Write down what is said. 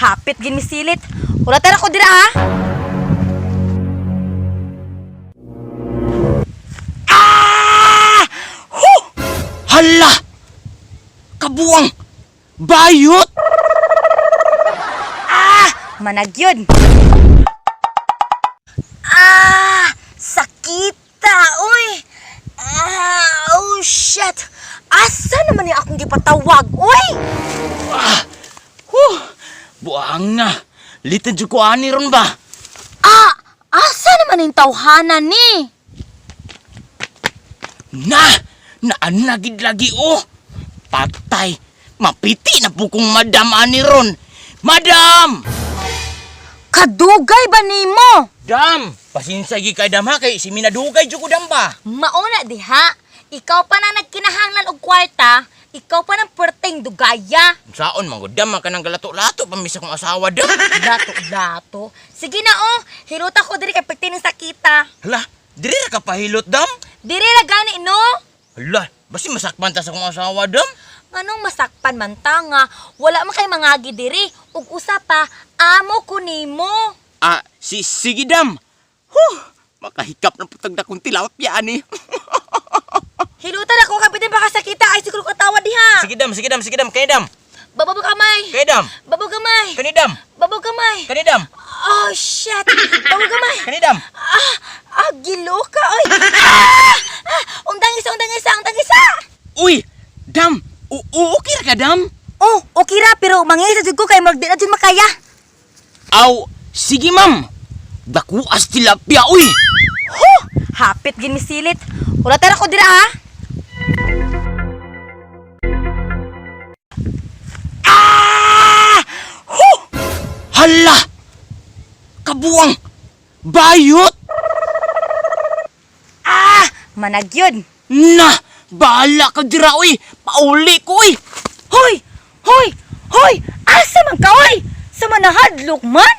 Hapit gin misilit. Wala tara ko dira ha. Ah! Huh! Hala! Kabuang! Bayot! Ah, managyod. Ah, sakita, uy. Ah, oh shit. Asa naman ni akong gipatawag, uy? Ah! Huh! Buang na! Litan jud ko ani ron ba? Ah, asa naman yung tawhana ni? Na! Naanagid lagi oh! Patay! Mapiti na po kong madam ani ron! Madam! Kadugay ba nimo? Dam! Pasensya gi kay dam ha kay si minadugay jud ko dam ba? Mauna diha. Ikaw pa na nagkinahanglan og kwarta, ikaw pa ng perting dugaya. Saon man gud dam man kanang galato-lato pa misa kong asawa dam. Lato-lato. Sige na oh, hiruta ko diri kay perting ng sakita. Hala, diri ra ka pahilot dam. Diri ra gani no? Hala, basi masakpan ta sa kong asawa dam. Nganong masakpan man ta nga, wala man kay mangagi diri ug usa pa amo ko nimo. Ah, si sige dam. Huh, makahikap ng putag na kong tilapia ani. Hilutan ako kapitan baka sakita ay siguro katawa diha. Sige dam, sige dam, sige dam, kay dam. Bababa kamay. Kay dam. Bababa kamay. Kani dam. Bababa kamay. Kani dam. Oh shit. Bababa kamay. Kani dam. Ah, ah gilo ka oy. Ah, ah, undang isa, undang isa, undang isa. Uy, dam. U okay ra ka dam? Oh, okay ra pero mangisa jud ko kay murag di na jud makaya. Aw, sige ma'am. Dakuas tilapia uy. Huh, hapit gin misilit. Wala tara ko dira ha. Ah! Huh! Hala! Kabuang! Bayot! Ah, managyod. Na! Bahala ka dira uy! Pauli ko uy! Hoy! Hoy! Hoy! Asa man ka oy? Sa manahadlok man?